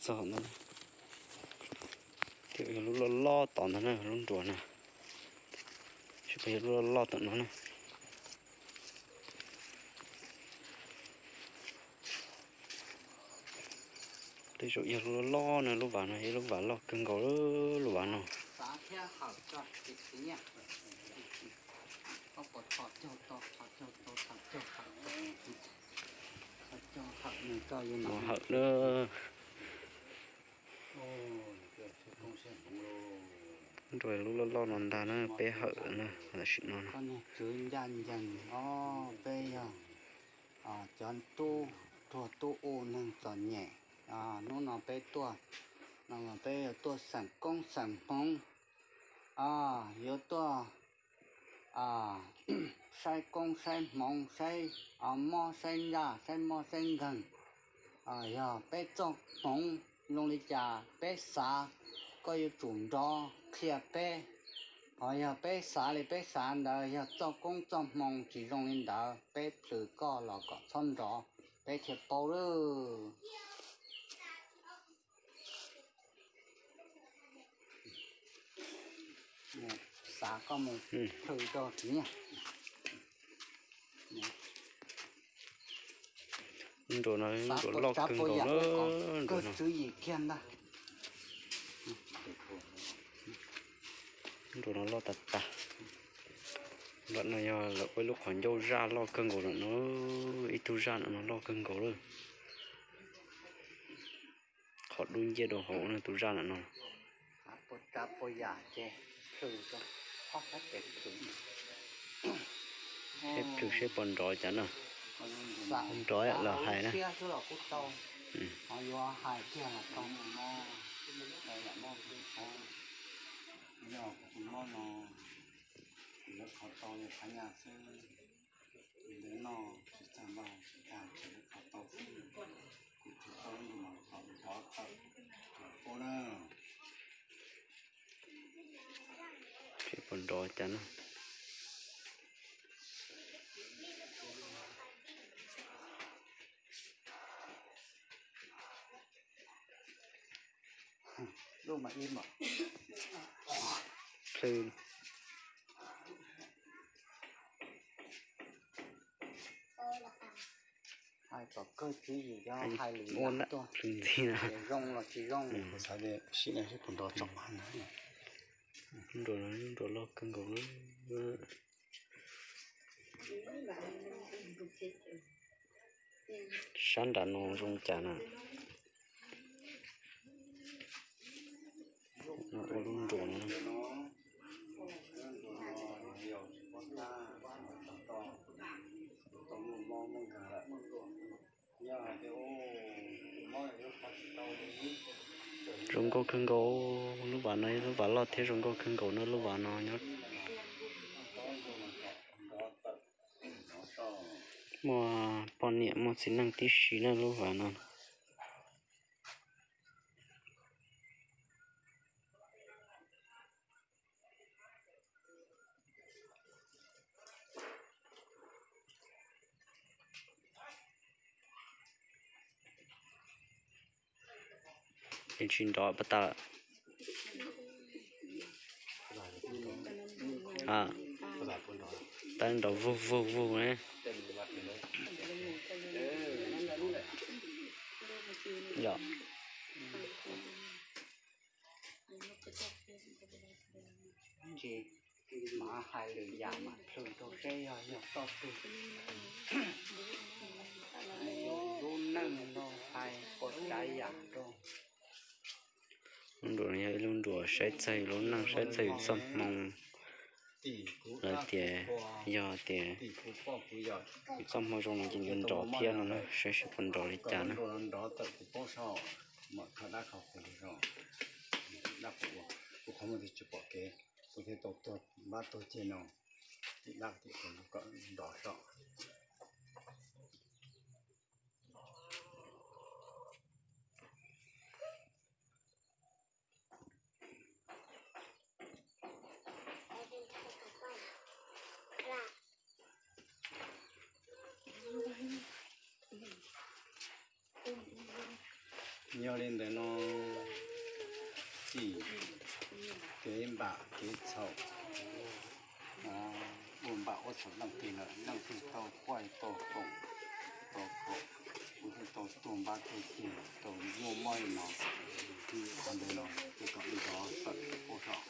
Txog no, twb yog lub loj loj tom ntag na, lub nruas na. Tsis yog lub loj loj tom no na. Tej zaum yog lub loj loj na, lub vas no yog lub vas loj kawg nkaus lub vas no. Mus hawm na. Nrog lub loj loj no ntag na, peb hawm na, tam sim no. Ncaj ncees os, peb yog cov tub ruag tub u neeg txom nyem. Hnub no peb tuaj, no peb yuav tuaj xeem koob xeem hmoov, yuav tuaj saib koob saib hmoov, saib mob saib ntsaj, saib mob saib nkeeg. Yog peb txoj hmoov zoo li cas peb xav, koj yuav tsum nrov qhia peb. Ho yog peb xav li peb xav ntawd, yog txoj koob txoj hmoo tsis zoo li ntawd, peb plhws koj los kom txhob nrov, peb thiaj paub lawm. Xav koj mus plhws rau txiv nyiaj. Nruas no nruas loj kawg nkaus na, nruas no. Nruas no loj tas tas. Lawm no yog lawv ua ib lub qhov ncauj zaj loj kawg nkaus lawm no, ib tug zaj no loj kawg nkaus lawm. Qhov dub nciab rau hauv no tus zaj no. Seb plhws seb puas nrov cas na. Nrov los hais na. Seb puas nrov cas na. Plhws. Hais kom kawg tswv yim, yog hais lwm yam tuaj, plhws ntxiv na, zoo los tsis zoo. Xav tias sim no seb puas nrov tsoom hab na. Nruas no nruas loj kawg nkaus na. Sab nram no zoo cas na. Ua lub nruas no. Zoo nkauj kawg nkaus, lub vas no lub vas loj thiab zoo nkauj kawg nkaus na, lub vas no nyob muaj poj niam muaj txiv neej tib si na lub vas no. Tsis nrov pas tas lawm. Tab nrov vug vug vug ne. Yog. Tsis mas hais lwm yam mas plhws rau seb yog yog toj twg. Lub neej no hais puas tsav yam rau. Lub nruas no yog ib lub nruas saib txog lub neej, saib txog yus txoj hmoo. Lawv tias yog tias yus txoj hmoo zoo no ces yuav nrov thiab no na, saib seb puas nrov li cas na. Yog li ntawd no, tim kev npam kev txhaum, ua npam ua txhaum leej twg lawm, leej twg tau quaj tau foom tau khaum, kuv thiaj tau tuag npab tuag ceg tau muaj mob li no. Qhov ntawd no ces kom nrov tawm tus paub zog.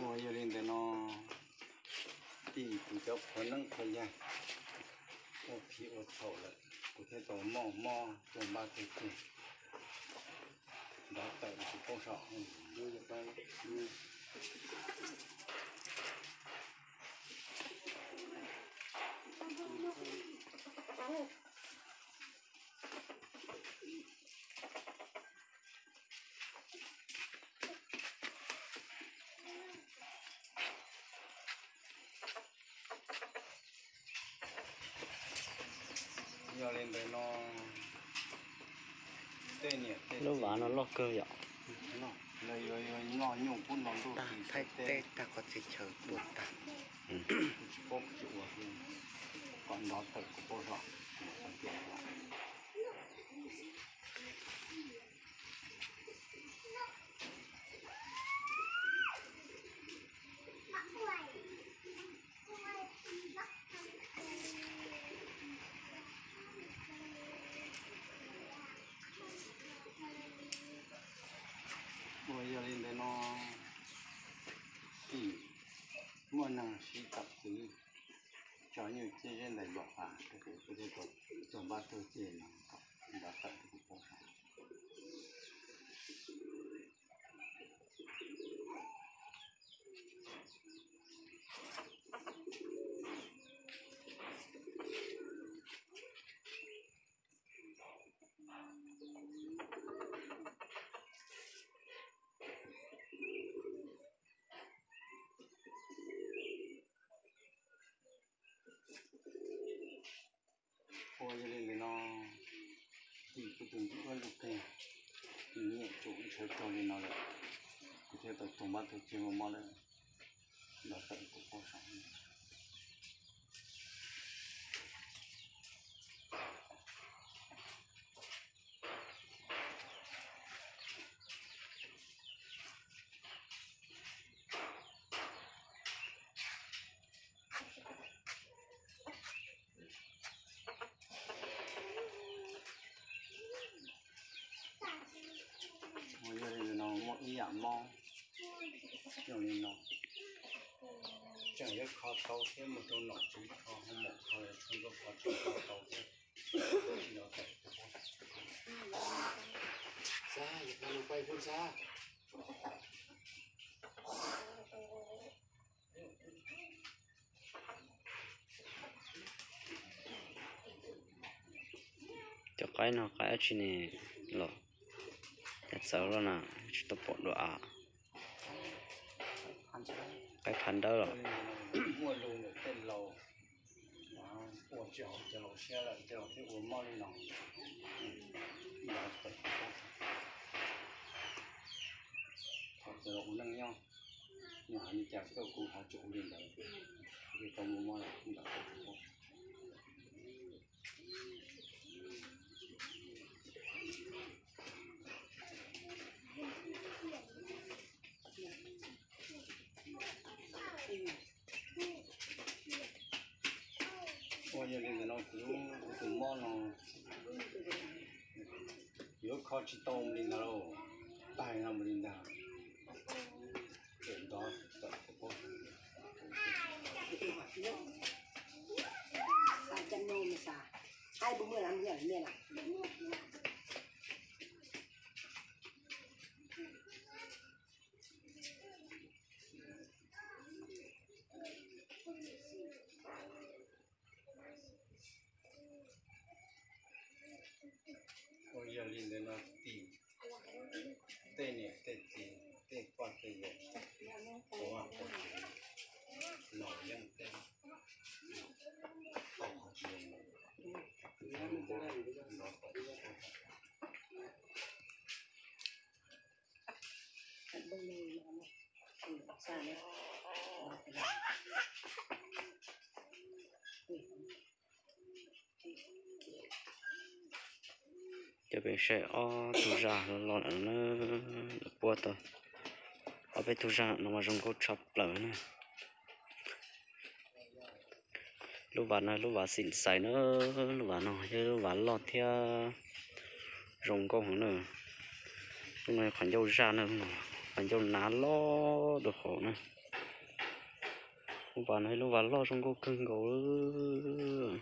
Ua yog li ntawd no, tim kuv cov qhua neeb qhua yaig ua phiv ua txhaum lawm, kuv thiaj tau muaj mob tuag npab tuag ceg, nrov tawm tus paub zog. Yog li ntawd no, tej niam tej txiv, lub vaj no loj kawg yom. Lawv yuav noj nyuj pub nrog ntuj teb, tag qhov txhia chaw tuag tag. Tsis paub tsis ua, kom nrov tawm kuv paub zog. Ua yog li ntawd no, tim muaj neeg sib tom txwv tso nyuj ciab zeb ntais npam qas, kuv thiaj tau tuag npab tuag ceg no, nrov tawm tus paub zog. Ua yog li ntawd no, tim kuv tus ntuj ua lug kawg, nws nyiam tsum ntshaw raug li no lawm, kuv thiaj tau tuag npab tuag ceg muaj mob lawm, nrov tawm tus paub zog. Ua yog li no muaj ib yam mob zoo li no, tseem yuav kho tau thiab, mus rau nom tswv kho, mus kho los tsis kho tau thiab. Cov qaib no qaib dab tsi ne los? Cas txawv loj na, tsis tau pom dua av. Qaib phav ntawb los? Muaj lus ntawm tej laus ua tsis haum cov laus siab lawm, cov laus thiaj ua mob li no. Thaum cov laus ua neej nyob, nws hais li cas tuaj kuv ho tsuas ua li ntawd, thiaj tau muaj mob lawm ntawm. Ua yog li ntawd no kuv, kuv tus mob no yuav kho tsis tau mus li ntawd lauj, tag no mus li ntag. Tseem nrov tawm tus paub zog. Ua yog li ntawd no tim tej niam tej txiv Cov pem saib ob tug zaj los los lawm na, lawv puab tau ob peb tug zaj no mas zoo nkauj tshaj plaws na. Lub vas no lub vas xim xais na, lub vas no yog lub vas loj thiab zoo nkauj heev na. Lub no qhov ncauj zaj na, qhov ncauj nab loj dua hauv na. Lub vas no lub vas loj zoo nkauj kawg nkaus,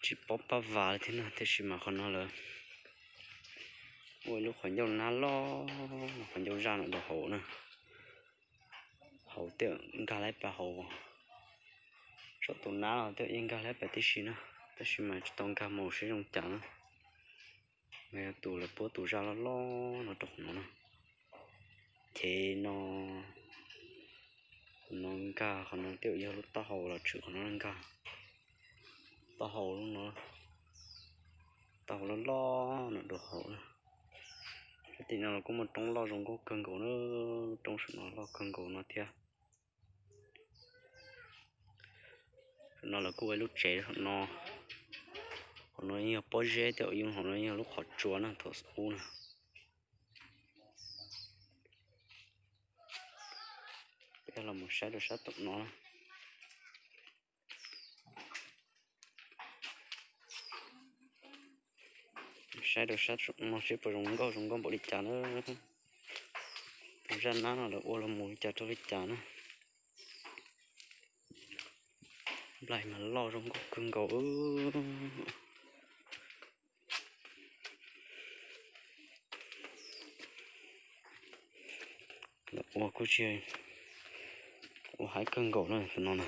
tsis paub pab vas li thiab na, tiam sis mas qhov no lawv ua lub qhov ncauj nab loj, qhov ncauj zaj no dua hauv na. Hauv twb nkag lawm pab hauv, saum tus nab los twb yeej nkag lawm pab tib si na, tab sis mas tsis tau nkag mus seb zoo cas na. Mas yog tus lawv puab tus zaj loj loj no rau qhov no na. Ces no, qhov no nkag, qhov no twb yog lub taub hau los tshwm qhov no nkag. Taub hau lub no, taub hau loj loj no dua hauv na. Sab tim no los kuj muaj roob loj zoo nkauj kawg nkaus na, roob saum no loj kawg nkaus no thiab. Saum no lawv kuj ua ib lub tsev saum no. Qhov no yeej yog pob zeb thiab, hauv no yeej yog lub qhov tsua na, thaum ub na. Peb los mus saib rau sab tom no na. Saib rau sab no seb puas zoo nkauj, zoo nkauj npaum li cas na. Tus zaj nab no lawv ua los mus li cas rau li cas na. Nplaig mas loj zoo nkauj kawg nkaus. Lawv ua kuj tsis, ua haib kawg nkaus na, tus no na,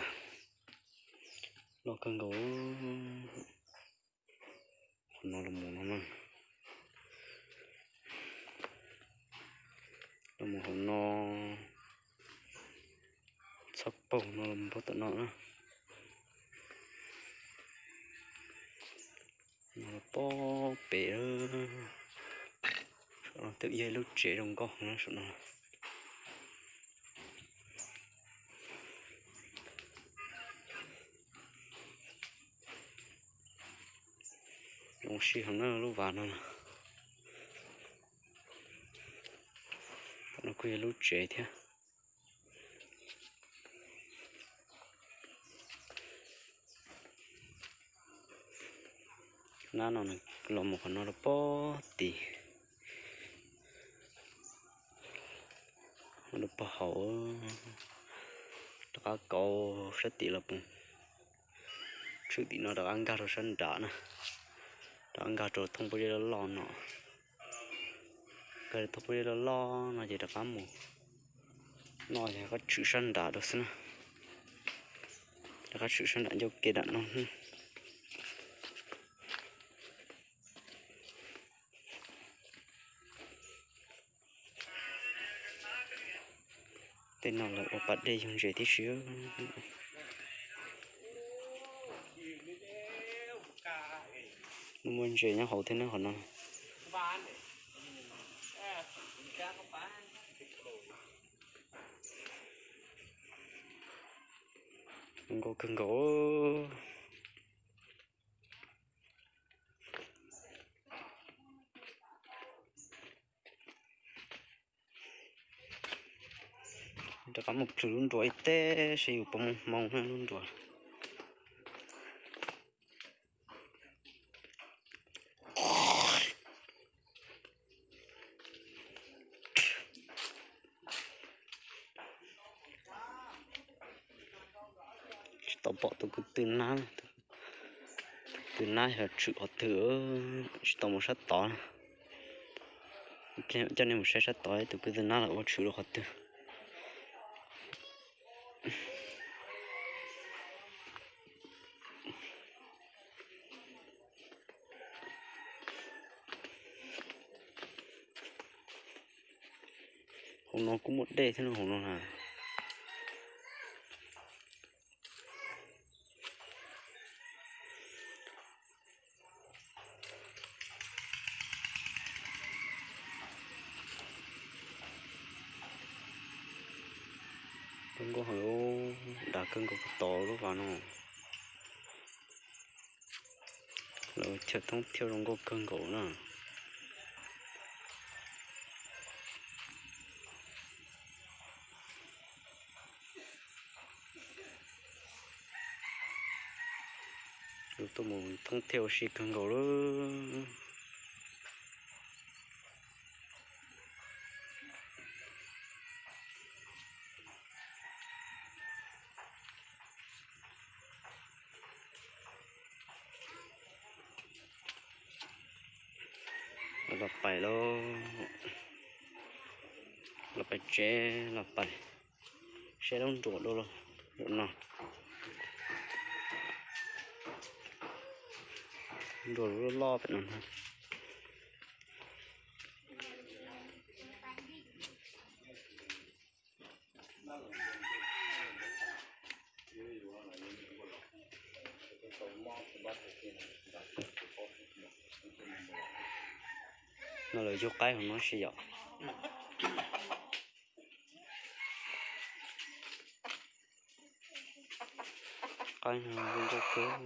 loj kawg nkaus. Qhov no los mus no na, los mus hauv no, txhob paug no los mus puag tom no na. No los pob pem, saum no twb yog ib lub tsev zoo nkauj na saum no. Zoo sij heev na lub vas no. No kuj yog lub tsev thiab. Nab no los mus qhov no rau pob tim, rau pob hauv, rov qab kauv sab tim los mus, tshwm tim no rov qab nkag rau sab nrad na, rov qab nkag rau thooj pob zeb loj loj no. Nkag rau thooj pob zeb loj loj no ces rov qab mus noj ces rov qab tshwm sab nrad rau xwb na. Rov qab tshwm sab nram ncauj ke nram no. Tej no lawv ua pas dej yug ntses tib si. Muaj ntses nyob hauv thiab na qhov no. Nkauj kawg nkaus. Rov qab mus plhws lub nruas ib teb seb yus puas muaj hmoo na lub nruas. Tsis tau pom tus kwv tw nab, tus kwv tw nab yog tshwm qhov twg, tsis tau mus sab tod. Coj nej mus saib sab tod tus kwv tw nab lawv ua tshwm rau qhov twg. Hauv no kuj muaj dej thiab no hauv no na. Zoo nkauj heev, dav kawg nkaus puag tod lub vaj no. Lawv chaw thoob thiaj zoo nkauj kawg nkaus na. Lawv tuaj mus thoob thiaj ua si kawg nkaus lawm. Los pais lauj, los pais tsev los pais. Saib lub nruas dua los no. Nruas loj loj pem no. No lawv yug qaib hauv no si yom. Qaib no zoo nkauj kawg.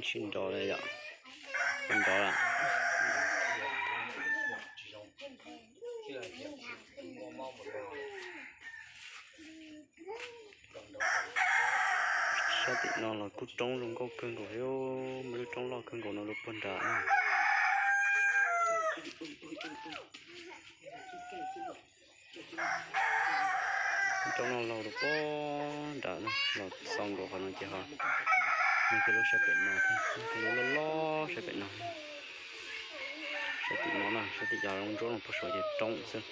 Sib nrov li yom, sib nrov lawm. Sab tim no los kuj roob zoo nkauj kawg nkaus thiab, muaj lub roob loj kawg nkaus no rau puag nrad na. Roob no laug rau puag nrad na, los xau nkaus qhov no ces ho nug kiag lub sab pem no thiab, nug kiag lub loj loj sab pem no. Sab tim no na, sab tim yog lub nruab no puag saud ces roob xwb.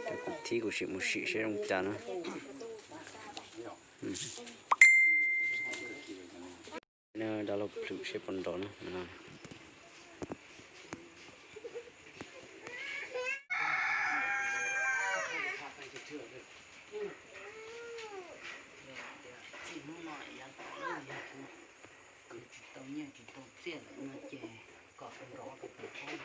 Cov kuv thib kuv sim mus sim seb zoo cas na. Dav los plhws seb puas nrov na. Kwv tsis tau nyiaj tsis tau txiaj lawm no ces kom nrov rau pem pob.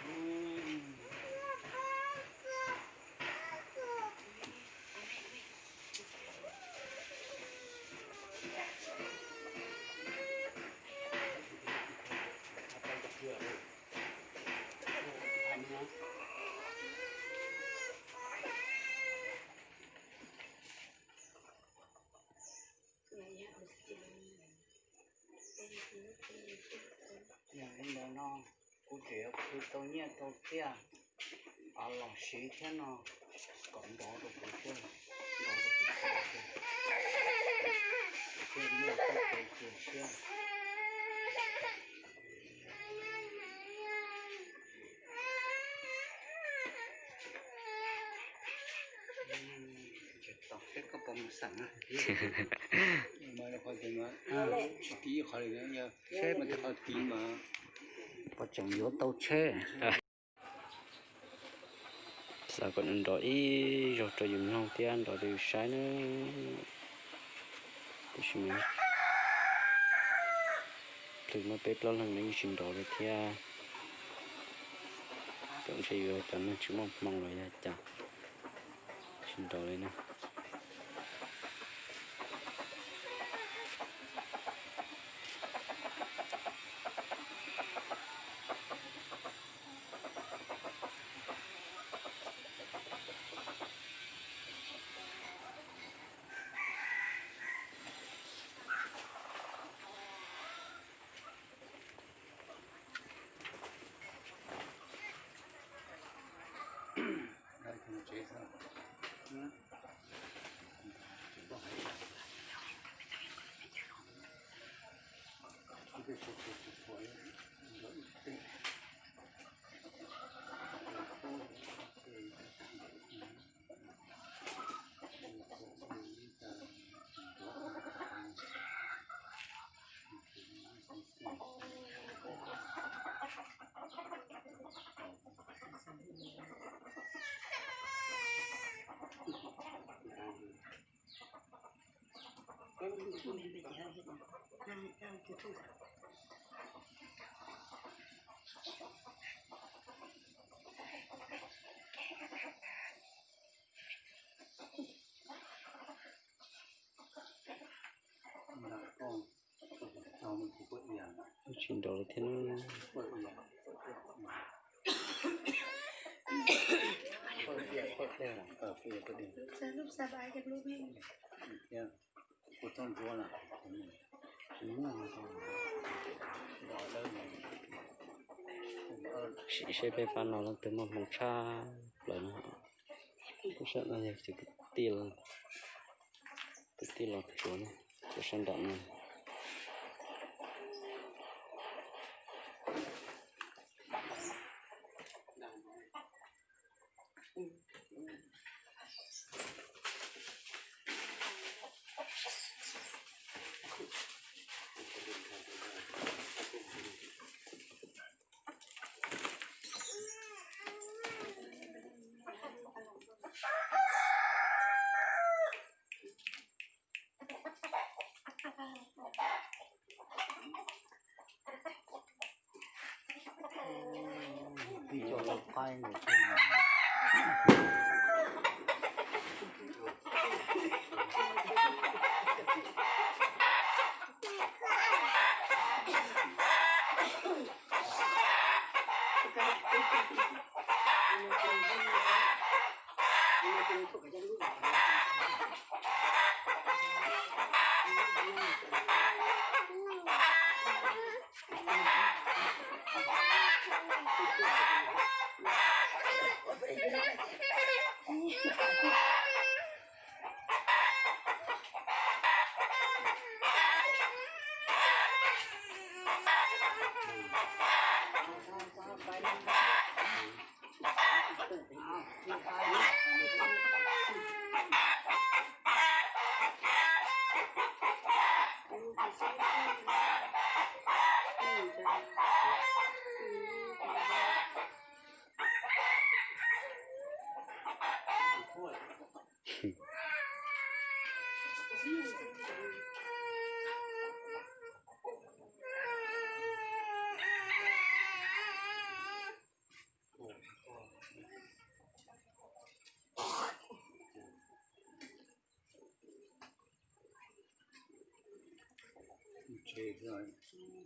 Yog li ntawd no kuv tseem yuav khwv tau nyiaj tau txiaj los siv thiab no, kom nrov rau kuv thiab, nrov rau kuv thiab, thiaj muaj txoj kev cia siab. Tsis tiv qhov li, seb mas tiv qhov tiv mas pom tseem yuav tau tsheb. Xav kom nrov ib zaug rau yus mloog thiab nrov rau yus saib na. Tiam sis mas plhws muaj peb plaub leeg no yeej tsis nrov li thiab. Thaum ntshe yus cov neeg tsis muaj hmoo los yog cas tsis nrov li na. Tsis nrov li thiab. Sim seb peb pab no leej twg muaj hmoo tshaj plaws no. Lub sij hawm no yog cov kwv tij, kwv tij los tsuav no, cov sab nram no.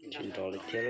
Tsis nrov li thiab.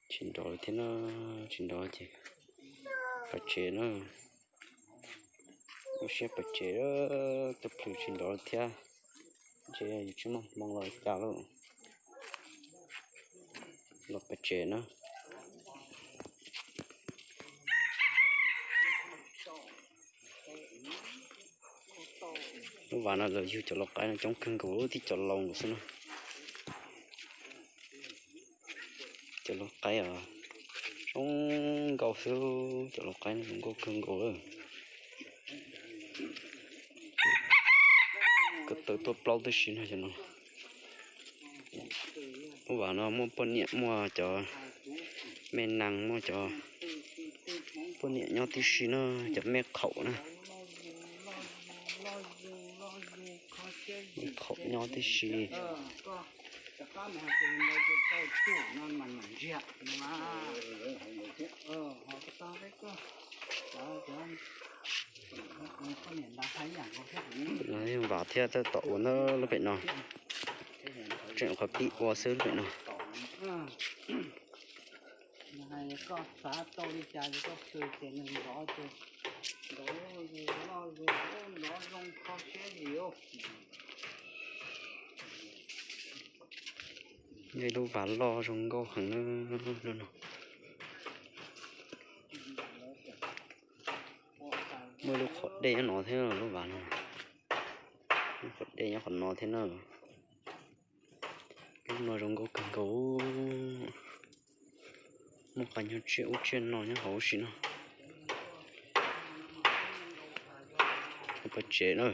Tsis nrov li thiab na, tsis nrov ces pais tsev na. Lub siab pais tsev, tus plhws tsis nrov li thiab, ntshe yus tsis muaj hmoo los cas lauj. Los pais tsev na. Lub vas no lawv yug cov lau qaib no coob kawg nkaus, tib cov laus nkaus xwb na. Cov lau qaib os, zoo Nkauj xwb, cov lau qaib no zoo nkauj kawg nkaus lawm. Ko taw tuaj plaub tib si no cov no. Lub vas no muaj poj niam, muaj cov me nees, muaj cov poj niam nyob tib si na, cov me qhaum na. Me qhaum nyob tib si. Vas thiab tab tom ua na, lub pem no. Tseem qhov pib ua xwb lub pem no. Ib lub vas loj zoo nkauj heev no. Muaj ib lub qhov dej nyob no thiab lub vas no. Lub qhov dej nyob qhov no thiab na. Lub no zoo nkauj kawg nkaus. Muaj qhov nyuag tsiaj ub tsiaj no nyob hauv si no. Pov tsev na.